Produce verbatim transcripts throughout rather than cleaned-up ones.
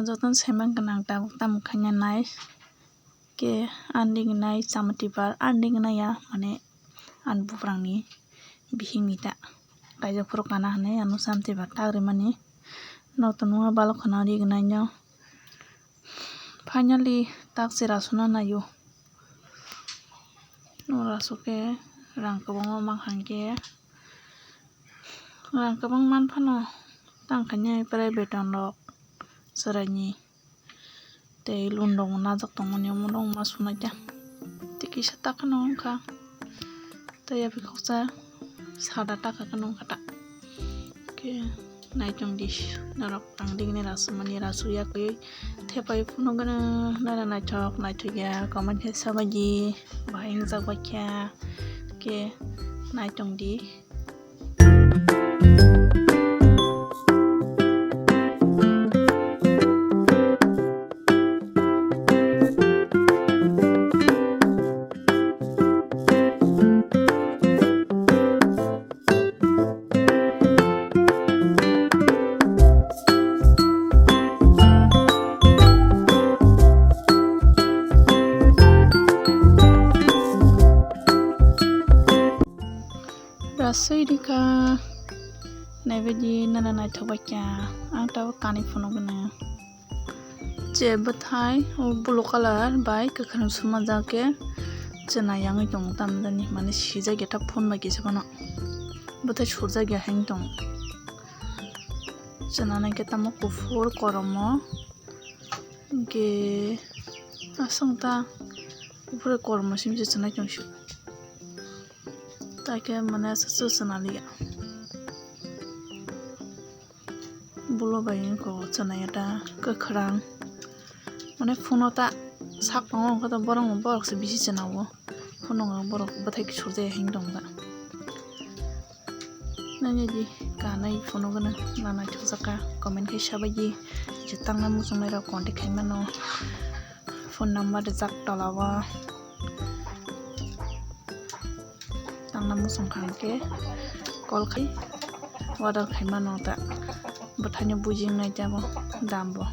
Jotono saiman gwnang tabuk tamo khaina nai. Khe ani gnai chama tipar ani gnai ya mane ani buprangni bihikni ta kaijak phuru kana hinwi ano chama tipar tagrimani. Noto nungya balok khwna ri gnaino. Finally tak se rasuna naio. No rasukhe rang kwbangma mankha hinkhe rang kwbang manphano tangkhainai private rok chwraini. Tei loan rok bo najak tongmani omo rok ma sunai ta. Tei kisa ta kheno wngkha. Tei yaphi khoksa sada taka kheno wngkha ta. Khe naitong di norok tang digini rasumani rasu yakwi thepai phunukgwno nana naithok naithok ya comment khe sabaidi bahai wngjak baikha. Khe naitong di. Rasui rikha naibaidi nana naithok baikha ang tabuk kanwi phunukgwno. Je bwthai o blue colour bai kwkhwrang sumajak khe chwna yangwi tongo tamjani mane sijak ya ta phone bai kisa phano bwthai surjak ya haino tongo. Chwna naikhe tamo kuphur koromo hinkhe aswk ta kuphur koromo simi se chwnai tongsi. Takhe mane aswk se chwna liya. Bulo bai wngkha o chwna ya ta kwkhwrang. Mane phone o ta sak tongo wngkha ta borok no borok se bisi chwna o. Phone o borok bwthai surjak ya hinwi tong ta. Nani di kanai phone o gana nana thukjak kha comment khai sabaidi. Je tangna muchungnai rok contact khai mano. Phone number rijak tola o. Tangna muchung kha hinkhe call khai order khai mano ta. Bwthaino bujingnai ta bo dam bo.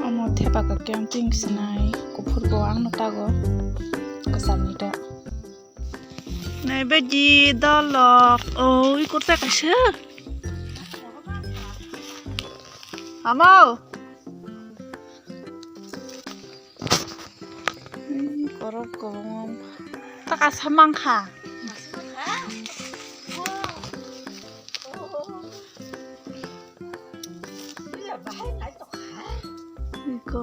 Omo thepa kakhe ang pink sinai, kuphur bo ang no tago, kwcham ni ta. Naibaidi dolok, o, i kurta kaisa. Amo. Ih, korok kobong. Taka samang kha. Iko.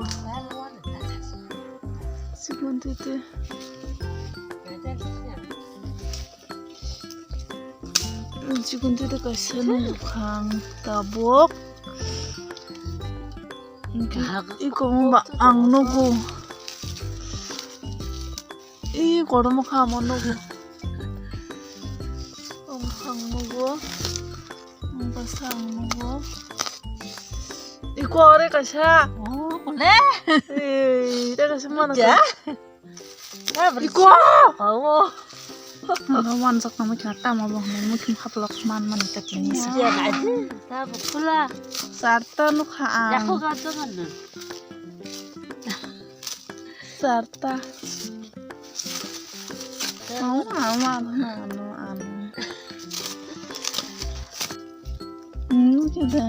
Sikon tete. Chikon tete kaisa nukha ang tabuk. Hwnkhe iko wngba ang nugo. I kotorma kha omo nugo. Omo kha ang nugo. Omo kaisa ang nugo. Iko ore kaisa. Oh, ole. Ei, ore kaisa mano. Ja. Iko! Awo. Ano wanjak na mukhin tamo bo hwnwi mukhin haplok man man ta tini sa. Ya, adi, ta bukula. Sarta nukha ang. Yako gato mana? Sarta. Ano, ano, ano, ano, ano. Hmm, kita.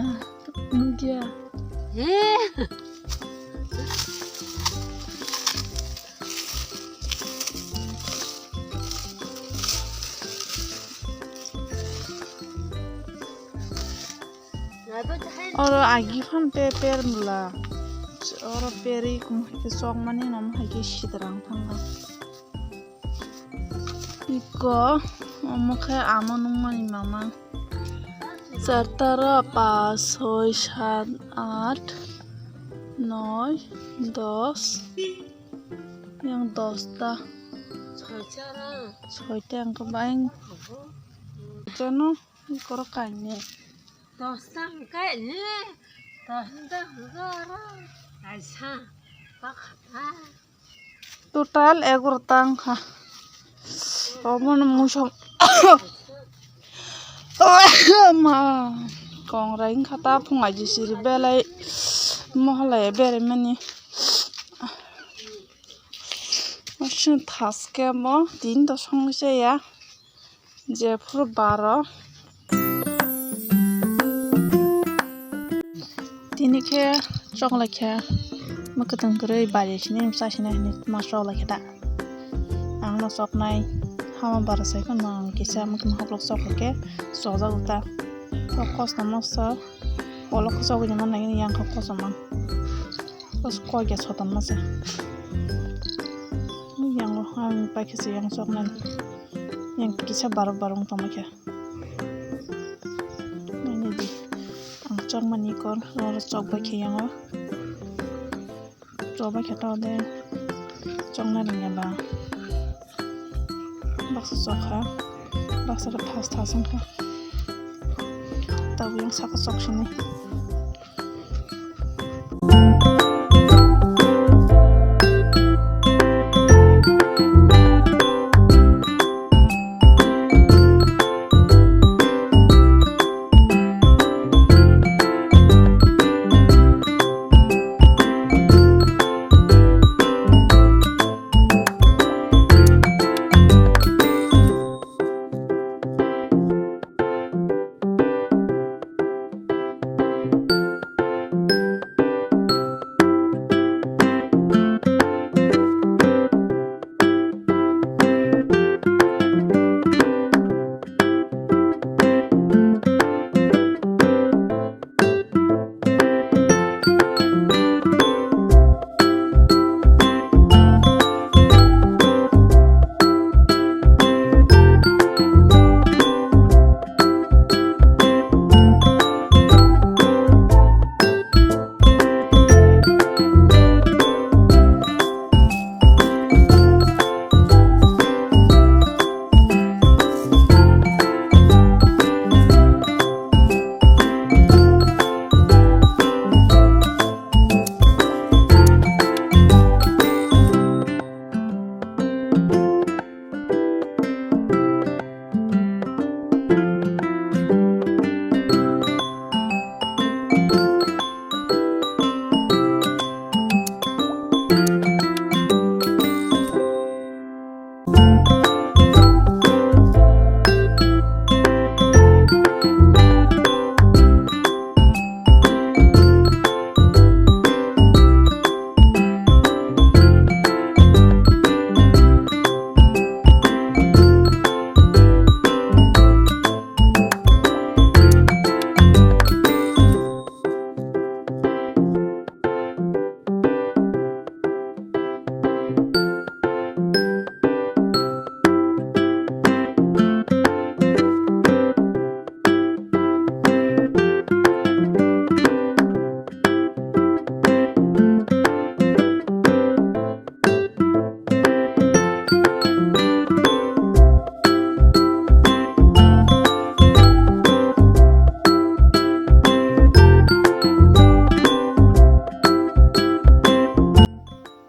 Nugya. Eh. Oro agi phan pe per mula. Oro peri kum hai ke sok mani nom hai ke sidrang thang. Iko omo khe ama nungmani mama. Char taro, pas, soi, sat, at, noi, dos. Yang dos ta. Soi ta ang khe bai. Jano iko ro kainwi. Dos ta hwnkhe ni, dos ta hwnkhe oro kaisa pakha ta. Total egaroh ta wngkha. Obono musa ma kongrai wngkha ta, phung aji siri belai mohalai berai mani. Aswk thaske mo tin to songwi chaya. Jephuru baro. Tini khe choklaikha, mwkhwtwng kwrwi bari sini bwsa sini hinwi ma choklaikha da. Ang no choknai hama bara sai phano ang kisa mwkhwtwng hoplok choklaikhe chojak ta. O kosto moso polok chogwi manai yang kha kosom ang. Bos koi khe sotom masa. Yang ang paikhe se yang choknai. Yang kisa barok barok wng tongma khe. Nainai di. Ang chokmani kor, oro chokbai khe yango. Chokbai khe to de. Chokna rwngya ba. Baksa chokha. Baksa rok thas thas wngkha. Tabuk yang saka chok sini.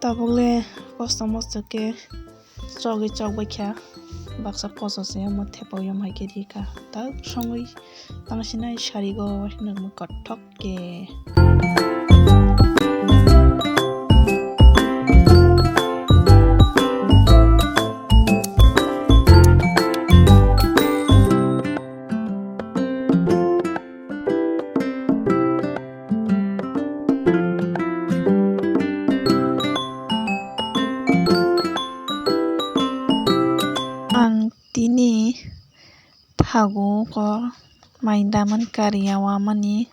Tabuk le kosto mosto khe chogwi chokbai kha, baksa koso se omo thepao yom hai khe rikha, tak songwi tangsinai sarigo nukmwi kothok khe. Ang tini phagu kok mai daman kariya wamani.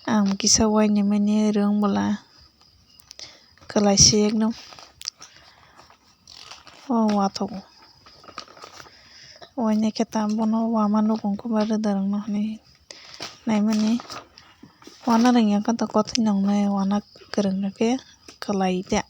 Ang kisa wainimani rwng bwla kwlai se ekdom o wathogo. Wainai khe ta bono wama nuk wngkhe ba rwda rwngno hwnwi naimani. Wana rwngya khe ta kothai nongnai, wana kwrwng rw khe kwlai ta.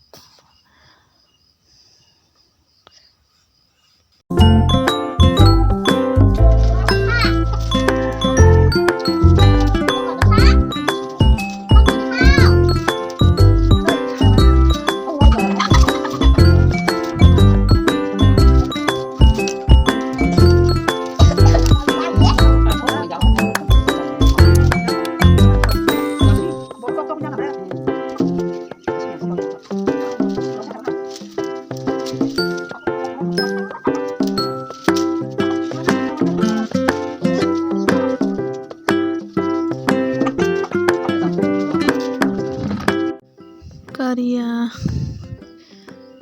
Kariya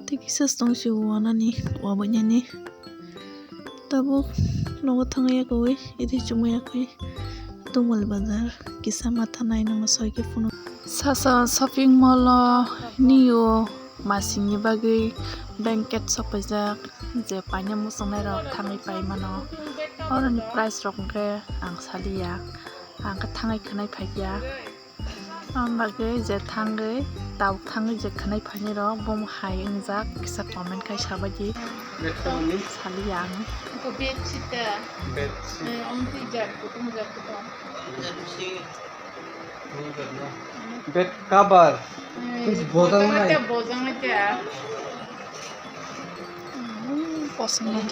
tei kisa tong si wanani wabainani. Tabuk nogo thangwi yakwi idi chumui yakwi Tumal bazar kisa ma thanai nangno soi khe phunu. Sasa shopping mall o nio masingni bagwi blanket sok paijak, je paina muchungnai rok thangwi pai mano. Oroni price rok hwnkhe ang saliya, ang khe thangwi khwnai phaikya. Ang bagwi je thangwi, tabuk thangwi je khwnai phainai rok, bomo hai wngjak, kisa comment khai sabaidi. Saliya ang. Iko bed sita. Bed sheet. Eh, om twi jak, kutung jak, kutung. Bed cover. Eh, bojang nai. Bojang nai. Hmm, kosong nai.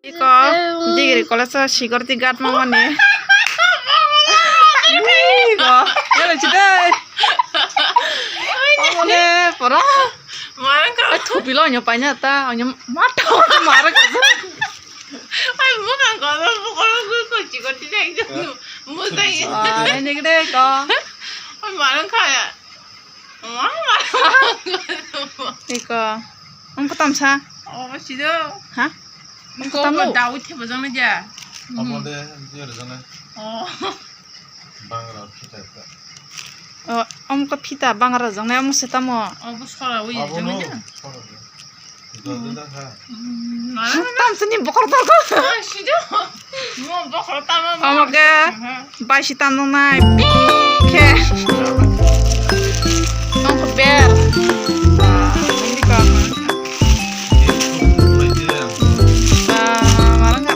Iko, degree college o security guard mangmani. Iko, yalo chide. Amole, pora. Ai, thupi lo onyo paina ta, onyo mata, mara kaza. Ai, mukha kaza, mukha kaza, security guard. Mutai. Wah, ini gede ko. Ai, mara kaya. Iko. Ang kotom sa? Oh, sido. Ha? Ang kotom mo? Dawi thebo jang ja. Amo de, dia de jang. Oh. Bangra phita ta. Oh, ang ko phita bangra jang na, ang se tamo. Oh, bu sora wi jang ja. Tamsini bokor tamo. Omo ke baisi tamo nai. Khe. Tong ber.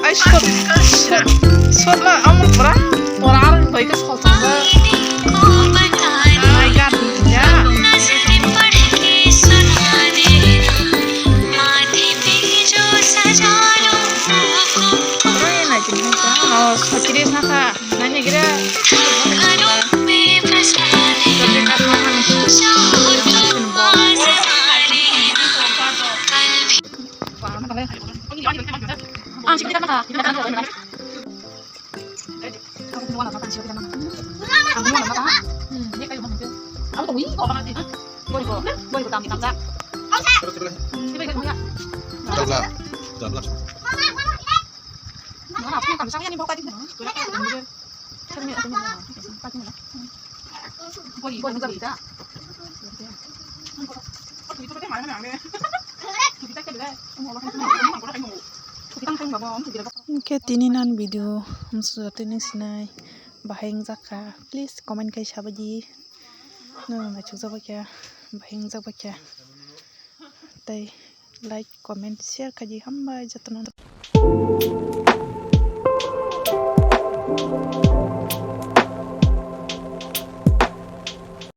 Ai sot, sot, sot la amo pura. Pura ar bai ke sot. Hwnkhe tini nani video hamsajak twi nung sinai bahai wngjak kha, please comment khai sabaidi. Nung naithok jak bai kha, bahai wngjak bai kha, tei like, comment, share khaidi, hambai jotono.